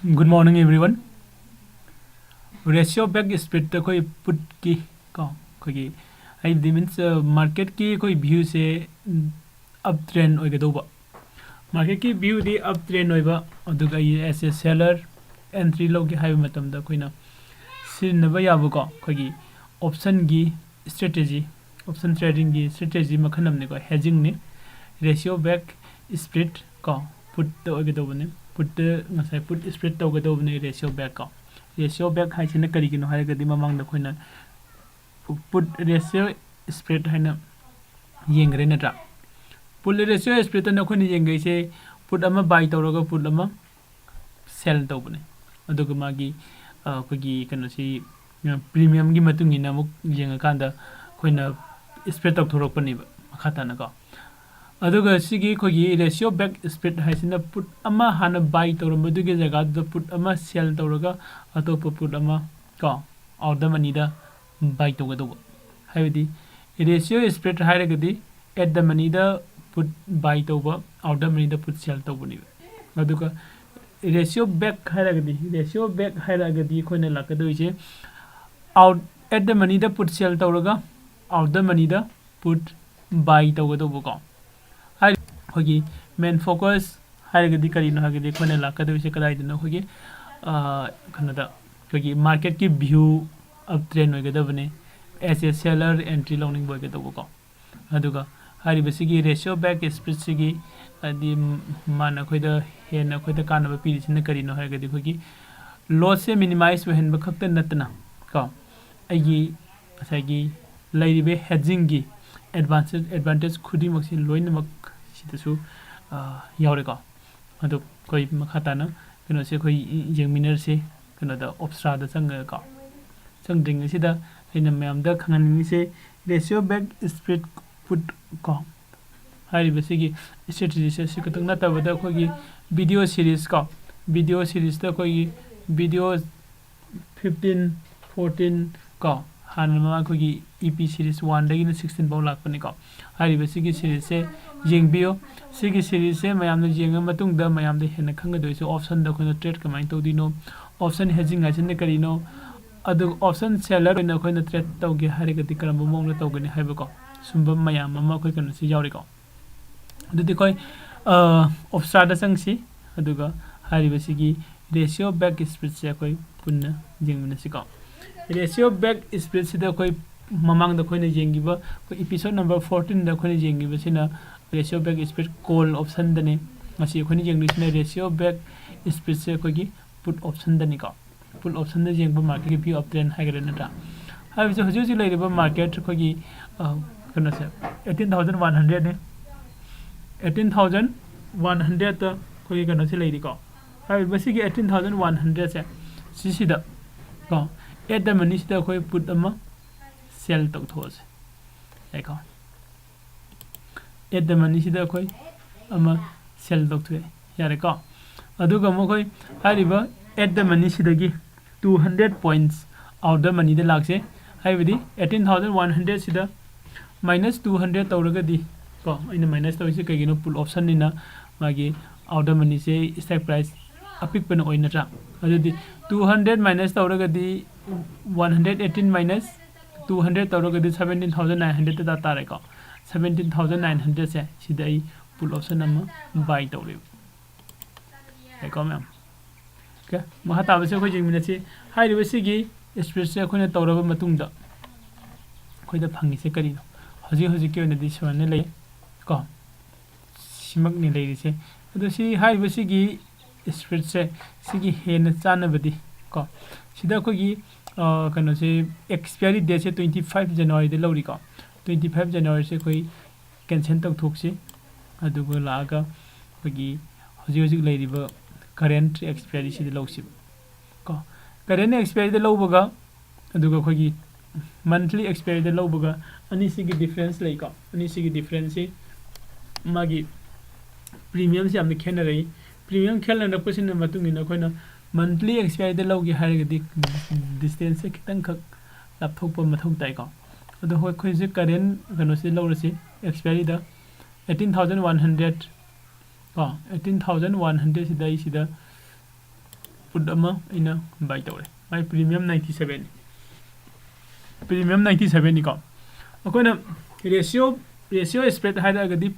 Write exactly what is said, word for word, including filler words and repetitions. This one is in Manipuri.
Good morning everyone. Ratio back spread ꯑꯩꯈꯣꯏ put ꯀꯤ ꯀꯣ, ꯑꯩꯈꯣꯏꯒꯤ ꯍꯥꯏꯕꯗꯤ means market ꯀꯤ ꯑꯩꯈꯣꯏ view ꯁꯦ up trend ꯑꯣꯏꯒꯗꯧꯕ꯫ Market ꯀꯤ view ꯗꯤ up trend ꯑꯣꯏꯕ, ꯑꯗꯨꯒ ꯑꯩ as a seller entry ꯂꯧꯒꯦ ꯍꯥꯏꯕ ꯃꯇꯝꯗ ꯑꯩꯈꯣꯏꯅ ꯁꯤꯖꯤꯟꯅꯕ ꯌꯥꯕꯀꯣ, ꯑꯩꯈꯣꯏꯒꯤ option ꯒꯤ strategy, option trading ꯒꯤ strategy ꯃꯈꯜ ꯑꯃꯅꯤꯀꯣ, hedging ꯅꯤ꯫ Ratio back spread ꯀꯣ, put ꯇ ꯑꯣꯏꯒꯗꯧꯕꯅꯤ꯫ Put ꯇ ꯉꯁꯥꯏ put spread ꯇꯧꯒꯗꯧꯕꯅꯤ ratio back ꯀꯣ꯫ Ratio back ꯍꯥꯏꯁꯤꯅ ꯀꯔꯤꯒꯤꯅꯣ ꯍꯥꯏꯔꯒꯗꯤ ꯃꯃꯥꯡꯗ ꯑꯩꯈꯣꯏꯅ put ratio spread ꯍꯥꯏꯅ ꯌꯦꯡꯈ꯭ꯔꯦ ꯅꯠꯇ꯭ꯔꯥ? Put ratio spread ꯑꯅ ꯑꯩꯈꯣꯏꯅ ꯌꯦꯡꯈꯩꯁꯦ put ꯑꯃ buy ꯇꯧꯔꯒ put ꯑꯃ sell ꯇꯧꯕꯅꯦ꯫ ꯑꯗꯨꯒ ꯃꯥꯒꯤ, ꯑ, ꯑꯩꯈꯣꯏꯒꯤ ꯀꯩꯅꯣꯁꯤ, ꯑ, premium ꯒꯤ ꯃꯇꯨꯡ ꯏꯟꯅ ꯑꯃꯨꯛ ꯌꯦꯡꯉꯀꯥꯟꯗ ꯑꯩꯈꯣꯏꯅ spread ꯇꯧꯊꯣꯔꯛꯄꯅꯦꯕ ꯃꯈꯥ ꯇꯥꯅꯀꯣ꯫ ꯑꯗꯨꯒ ꯁꯤꯒꯤ ꯑꯩꯈꯣꯏꯒꯤ ratio back spread ꯍꯥꯏꯁꯤꯅ put ꯑꯃ ꯍꯥꯟꯅ buy ꯇꯧꯔꯝꯕꯗꯨꯒꯤ ꯖꯒꯥꯗꯨꯗ put ꯑꯃ sell ꯇꯧꯔꯒ ꯑꯇꯣꯞꯄ put ꯑꯃ ꯀꯣ, out the money the buy ꯇꯧꯒꯗꯧꯕ꯫ ꯍꯥꯏꯕꯗꯤ ratio spread ꯍꯥꯏꯔꯒꯗꯤ at the money the put buy ꯇꯧꯕ, out the money the put sell ꯇꯧꯕꯅꯦꯕ꯫ ꯑꯗꯨꯒ ratio back ꯍꯥꯏꯔꯒꯗꯤ, ratio back ꯍꯥꯏꯔꯒꯗꯤ ꯑꯩꯈꯣꯏꯅ ꯂꯥꯛꯀꯗꯣꯏꯁꯦ out, at the money the put sell ꯇꯧꯔꯒ out the money the put buy ꯇꯧꯒꯗꯧꯕꯀꯣ꯫ ꯍꯥꯏꯔꯤ ꯑꯩꯈꯣꯏꯒꯤ main focus ꯍꯥꯏꯔꯒꯗꯤ ꯀꯔꯤꯅꯣ ꯍꯥꯏꯔꯒꯗꯤ ꯑꯩꯈꯣꯏꯅ ꯂꯥꯛꯀꯗꯣꯏꯁꯦ ꯀꯗꯥꯏꯗꯅꯣ? ꯑꯩꯈꯣꯏꯒꯤ, ꯑ, ꯀꯩꯅꯣꯗ, ꯑꯩꯈꯣꯏꯒꯤ market ꯀꯤ view up trend ꯑꯣꯏꯒꯗꯕꯅꯤ꯫ As a seller entry ꯂꯧꯅꯤꯡꯕ ꯑꯣꯏꯒꯗꯧꯕꯀꯣ꯫ ꯑꯗꯨꯒ ꯍꯥꯏꯔꯤꯕꯁꯤꯒꯤ ratio back spread ꯁꯤꯒꯤ ꯍꯥꯏꯗꯤ ꯃꯥꯅ ꯑꯩꯈꯣꯏꯗ ꯍꯦꯟꯅ ꯑꯩꯈꯣꯏꯗ ꯀꯥꯟꯅꯕ ꯄꯤꯔꯤꯁꯤꯅ ꯀꯔꯤꯅꯣ ꯍꯥꯏꯔꯒꯗꯤ ꯑꯩꯈꯣꯏꯒꯤ loss ꯁꯦ minimize ꯑꯣꯏꯍꯟꯕ ꯈꯛꯇ ꯅꯠꯇꯅ ꯀꯣ, ꯑꯩꯒꯤ ꯉꯁꯥꯏꯒꯤ ꯂꯩꯔꯤꯕ hedging ꯒꯤ advantage, advantage ꯈꯨꯗꯤꯡꯃꯛꯁꯤ ꯂꯣꯏꯅꯃꯛ ꯁꯤꯗꯁꯨ, ꯑ, ꯌꯥꯎꯔꯦꯀꯣ꯫ ꯑꯗꯣ ꯑꯩꯈꯣꯏ ꯃꯈꯥ ꯇꯥꯅ ꯀꯩꯅꯣꯁꯦ ꯑꯩꯈꯣꯏ ꯌꯦꯡꯃꯤꯟꯅꯔꯁꯤ꯫ ꯀꯩꯅꯣꯗ option ꯗ ꯆꯪꯉꯒꯀꯣ꯫ ꯆꯪꯗ꯭ꯔꯤꯉꯩꯁꯤꯗ ꯑꯩꯅ ꯃꯌꯥꯝꯗ ꯈꯪꯍꯟꯅꯤꯡꯉꯤꯁꯦ ratio back spread put ꯀꯣ꯫ ꯍꯥꯏꯔꯤꯕꯁꯤꯒꯤ strategy ꯁꯦ ꯁꯤ ꯈꯛꯇꯪ ꯅꯠꯇꯕꯗ ꯑꯩꯈꯣꯏꯒꯤ video series ꯀꯣ, video series ꯇ ꯑꯩꯈꯣꯏꯒꯤ video fifteen, fourteen ꯀꯣ, ꯍꯥꯟꯅ ꯃꯃꯥꯡ ꯑꯩꯈꯣꯏꯒꯤ E P series one ꯗꯒꯤꯅ sixteen ꯐꯥꯎ ꯂꯥꯛꯄꯅꯤꯀꯣ꯫ ꯍꯥꯏꯔꯤꯕꯁꯤꯒꯤ series ꯁꯦ ꯌꯦꯡꯕꯤꯌꯨ꯫ ꯁꯤꯒꯤ ꯁꯤꯔꯤꯁꯁꯦ ꯃꯌꯥꯝꯅ ꯌꯦꯡꯉ ꯃꯇꯨꯡꯗ ꯃꯌꯥꯝꯗ ꯍꯦꯟꯅ ꯈꯪꯒꯗꯣꯏꯁꯦ ꯑꯣꯞꯁꯟꯗ ꯑꯩꯈꯣꯏꯅ ꯇ꯭ꯔꯦꯠ ꯀꯃꯥꯏꯅ ꯇꯧꯗꯣꯏꯅꯣ, ꯑꯣꯞꯁꯟ ꯍꯦꯖꯤꯡ ꯍꯥꯏꯁꯤꯅ ꯀꯔꯤꯅꯣ, ꯑꯗꯨꯒ ꯑꯣꯞꯁꯟ ꯁꯦꯂꯔ ꯑꯣꯏꯅ ꯑꯩꯈꯣꯏꯅ ꯇ꯭ꯔꯦꯠ ꯇꯧꯒꯦ ꯍꯥꯏꯔꯒꯗꯤ ꯀꯔꯝꯕ ꯃꯑꯣꯡꯗ ꯇꯧꯒꯅꯤ ꯍꯥꯏꯕꯀꯣ, ꯁꯨꯝꯕ ꯃꯌꯥꯝ ꯑꯃ ꯑꯩꯈꯣꯏ ꯀꯩꯅꯣꯁꯤ ꯌꯥꯎꯔꯤꯀꯣ꯫ ꯑꯗꯨꯗꯤ ꯑꯩꯈꯣꯏ ꯑꯣꯞꯁꯇ꯭ꯔꯥꯗ ꯆꯪꯁꯤ, ꯑꯗꯨꯒ ꯍꯥꯏꯔꯤꯕꯁꯤꯒꯤ ꯔꯦꯁꯤꯌꯣ ꯕꯦꯛ ꯁ꯭ꯄ꯭ꯔꯤꯠꯁꯦ ꯑꯩꯈꯣꯏ ꯄꯨꯟꯅ ꯌꯦꯡꯃꯤꯟꯅꯁꯤꯀꯣ꯫ ꯔꯦꯁꯤꯌꯣ ꯕꯦꯛ ꯁ꯭ꯄ꯭ꯔꯤꯠꯁꯤꯗ ꯑꯩꯈꯣꯏ ꯃꯃꯥꯡꯗ ꯑꯩꯈꯣꯏꯅ ꯌꯦꯡꯈꯤꯕ, ꯑꯩꯈꯣꯏ ꯏꯄꯤꯁꯣꯠ ꯅꯝꯕꯔ ꯐꯣꯔꯇꯤꯟꯗ ꯑꯩꯈꯣꯏꯅ ꯌꯦꯡꯈꯤꯕꯁꯤꯅ ꯔꯦꯁꯤꯌꯣ ꯕꯦꯛ ꯁ꯭ꯄ꯭ꯔꯤꯠ ꯀꯣꯜ ꯑꯣꯞꯁꯟꯗꯅꯤ꯫ ꯉꯁꯤ ꯑꯩꯈꯣꯏꯅ ꯌꯦꯡꯗꯣꯏꯁꯤꯅ ꯔꯦꯁꯤꯌꯣ ꯕꯦꯛ ꯁ꯭ꯄ꯭ꯔꯤꯠꯁꯦ ꯑꯩꯈꯣꯏꯒꯤ ꯄꯨꯠ ꯑꯣꯞꯁꯟꯗꯅꯤꯀꯣ꯫ ꯄꯨꯠ ꯑꯣꯞꯁꯟꯗ ꯌꯦꯡꯕ ꯃꯥꯔꯀꯦꯠꯀꯤ ꯚ꯭ꯌꯨ ꯑꯣꯞ ꯇ꯭ꯔꯦꯟ ꯍꯥꯏꯒꯗ꯭ꯔꯥ ꯅꯠꯇ꯭ꯔꯥ? ꯍꯥꯏꯕꯁꯦ ꯍꯧꯖꯤꯛ ꯍꯧꯖꯤꯛ ꯂꯩꯔꯤꯕ ꯃꯥꯔꯀꯦꯠ ꯑꯩꯈꯣꯏꯒꯤ, ꯑ, ꯀꯩꯅꯣꯁꯦ ꯑꯩꯠꯇꯤꯟ ꯊꯥꯎꯖꯟ ꯋꯥꯟ ꯍꯟꯗ꯭ꯔꯦꯠꯅꯤ꯫ ꯑꯩꯠꯇꯤꯟ ꯊꯥꯎꯖꯟ ꯋꯥꯟ ꯍꯟꯗ꯭ꯔꯦꯠꯇ ꯑꯩꯈꯣꯏꯒꯤ ꯀꯩꯅꯣꯁꯦ ꯂꯩꯔꯤꯀꯣ꯫ ꯍꯥꯏꯔꯤꯕ ꯁꯤꯒꯤ ꯑꯩꯠꯇꯤꯟ ꯊꯥꯎꯖꯟ ꯋꯥꯟ ꯍꯟꯗ꯭ꯔꯦꯠꯁꯦ ꯁꯤꯁꯤꯗ ꯀꯣ, ꯑꯦꯠ ꯗ ꯃꯅꯤꯁꯤꯗ ꯑꯩꯈꯣꯏ ꯄꯨꯠ ꯑꯃ ꯁꯦꯜ ꯇꯧꯊꯣꯛꯑꯁꯦ꯫ ꯌꯥꯏꯀꯣ? ꯑꯦꯠ ꯗ ꯃꯅꯤꯁꯤꯗ ꯑꯩꯈꯣꯏ ꯑꯃ ꯁꯦꯜ ꯇꯧꯊꯣꯛꯑꯦ꯫ ꯌꯥꯔꯦꯀꯣ? ꯑꯗꯨꯒ ꯑꯃꯨꯛ ꯑꯩꯈꯣꯏ ꯍꯥꯏꯔꯤꯕ ꯑꯦꯠ ꯗ ꯃꯅꯤꯁꯤꯗꯒꯤ two hundred points out the ꯃꯅꯤꯗ ꯂꯥꯛꯁꯦ꯫ ꯍꯥꯏꯕꯗꯤ ꯑꯩꯠꯇꯤꯟ ꯊꯥꯎꯖꯟ ꯋꯥꯟ ꯍꯟꯗ꯭ꯔꯦꯠꯁꯤꯗ ꯃꯥꯏꯅꯁ ꯇꯨ ꯍꯟꯗ꯭ꯔꯦꯠ ꯇꯧꯔꯒꯗꯤ ꯀꯣ, ꯑꯩꯅ ꯃꯥꯏꯅꯁ ꯇꯧꯔꯤꯁꯦ ꯀꯩꯒꯤꯅꯣ? ꯄꯨꯠ ꯑꯣꯞꯁꯟꯅꯤꯅ ꯃꯥꯒꯤ ꯑꯥꯎꯠ ꯗ ꯃꯅꯤꯁꯦ ꯁ꯭ꯇ꯭ꯔꯥꯏꯛ ꯄ꯭ꯔꯥꯏꯁ ꯑꯄꯤꯛꯄꯅ ꯑꯣꯏ ꯅꯠꯇ꯭ꯔꯥ? ꯑꯗꯨꯗꯤ ꯇꯨ ꯍꯟꯗ꯭ꯔꯦꯠ ꯃꯥꯏꯅꯁ ꯇꯧꯔꯒꯗꯤ one hundred eighteen minus two hundred ꯇꯧꯔꯒꯗꯤ ꯁꯕꯦꯟꯇꯤꯟ ꯊꯥꯎꯖꯟ ꯅꯥꯏꯟ ꯍꯟꯗ꯭ꯔꯦꯠꯇ ꯇꯥꯔꯦꯀꯣ꯫ ꯁꯕꯦꯟꯇꯤꯟ ꯊꯥꯎꯖꯟ ꯅꯥꯏꯟ ꯍꯟꯗ꯭ꯔꯦꯠꯁꯦ ꯁꯤꯗ ꯑꯩ ꯄꯨꯠ ꯑꯣꯞꯁꯟ ꯑꯃ ꯕꯥꯏ ꯇꯧꯔꯦꯕ꯫ ꯌꯥꯏꯀꯣ ꯃꯌꯥꯝ? ꯑꯣꯀꯦ, ꯃꯈꯥ ꯇꯥꯕꯁꯦ ꯑꯩꯈꯣꯏ ꯌꯦꯡꯃꯤꯟꯅꯁꯤ꯫ ꯍꯥꯏꯔꯤꯕꯁꯤꯒꯤ ꯁ꯭ꯄ꯭ꯔꯤꯠꯁꯦ ꯑꯩꯈꯣꯏꯅ ꯇꯧꯔꯕ ꯃꯇꯨꯡꯗ ꯑꯩꯈꯣꯏꯗ ꯐꯪꯉꯤꯁꯦ ꯀꯔꯤꯅꯣ? ꯍꯧꯖꯤꯛ ꯍꯧꯖꯤꯛꯀꯤ ꯑꯣꯏꯅꯗꯤ ꯁꯨꯃꯥꯏꯅ ꯂꯩ ꯀꯣ, ꯁꯤꯃꯛꯅꯤ ꯂꯩꯔꯤꯁꯦ꯫ ꯑꯗꯣ ꯁꯤ ꯍꯥꯏꯔꯤꯕꯁꯤꯒꯤ ꯁ꯭ꯄ꯭ꯔꯤꯠꯁꯦ, ꯁꯤꯒꯤ ꯍꯦꯟꯅ ꯆꯥꯟꯅꯕꯗꯤ ꯀꯣ, ꯁꯤꯗ ꯑꯩꯈꯣꯏꯒꯤ, ꯑ, ꯀꯩꯅꯣꯁꯦ, ꯑꯦꯛꯁꯄꯤꯌꯥꯔꯤ ꯗꯦꯠꯁꯦ ꯇ꯭ꯋꯦꯟꯇꯤ ꯐꯥꯏꯚ ꯖꯅꯋꯥꯔꯤꯗ ꯂꯧꯔꯤꯀꯣ꯫ ꯇ꯭ꯋꯦꯟꯇꯤ ꯐꯥꯏꯚ ꯖꯅꯋꯥꯔꯤꯁꯦ ꯑꯩꯈꯣꯏ ꯀꯦꯟꯁꯦꯜ ꯇꯧꯊꯣꯛꯁꯤ꯫ ꯑꯗꯨꯒ ꯂꯥꯛꯑꯒ ꯑꯩꯈꯣꯏꯒꯤ ꯍꯧꯖꯤꯛ ꯍꯧꯖꯤꯛ ꯂꯩꯔꯤꯕ ꯀꯔꯦꯟꯠ ꯑꯦꯛꯁꯄꯤꯌꯥꯔꯤꯁꯤꯗ ꯂꯧꯁꯤꯕ ꯀꯣ꯫ ꯀꯔꯦꯟꯠ ꯑꯦꯛꯁꯄꯤꯌꯥꯔꯤꯗ ꯂꯧꯕꯒ ꯑꯗꯨꯒ ꯑꯩꯈꯣꯏꯒꯤ ꯃꯟꯊꯂꯤ ꯑꯦꯛꯁꯄꯤꯌꯥꯔꯤꯗ ꯂꯧꯕꯒ ꯑꯅꯤꯁꯤꯒꯤ ꯗꯤꯐ꯭ꯔꯦꯟꯁ ꯂꯩꯀꯣ꯫ ꯑꯅꯤꯁꯤꯒꯤ ꯗꯤꯐ꯭ꯔꯦꯟꯁꯁꯤ ꯃꯥꯒꯤ ꯄ꯭ꯔꯤꯃꯤꯌꯝꯁꯤ ꯌꯥꯝꯅ ꯈꯦꯠꯅꯔꯛꯏ꯫ ꯄ꯭ꯔꯤꯃꯤꯌꯝ ꯈꯦꯠꯅꯔꯛꯄꯁꯤꯅ ꯃꯇꯨꯡ ꯏꯟꯅ ꯑꯩꯈꯣꯏꯅ ꯃꯟꯊꯂꯤ ꯑꯦꯛꯁꯄꯤꯌꯥꯔꯤꯗ ꯂꯧꯒꯦ ꯍꯥꯏꯔꯒꯗꯤ ꯗꯤꯁꯇꯦꯟꯁꯁꯦ ꯈꯤꯇꯪꯈꯛ ꯂꯥꯞꯊꯣꯛꯄ ꯃꯊꯧ ꯇꯥꯏꯀꯣ꯫ ꯑꯗꯣ ꯍꯣꯏ, ꯑꯩꯈꯣꯏꯁꯦ ꯀꯔꯦꯟꯠ ꯀꯩꯅꯣꯁꯤꯗ ꯂꯧꯔꯁꯤ, ꯑꯦꯛꯁꯄꯤꯌꯥꯔꯤꯗ꯫ eighteen thousand one hundred ꯀꯣ, eighteen thousand one hundred ꯁꯤꯗ ꯑꯩ ꯁꯤꯗ ꯄꯨꯠ ꯑꯃ ꯑꯩꯅ ꯕꯥꯏ ꯇꯧꯔꯦ꯫ My premium ninety seven, premium ninety seven ꯅꯤꯀꯣ꯫ ꯑꯩꯈꯣꯏꯅ ꯔꯦꯁꯤꯌꯣ ꯔꯦꯁꯤꯌꯣ ꯁ꯭ꯄ꯭ꯔꯦꯗ ꯍꯥꯏꯔꯛꯑꯒꯗꯤ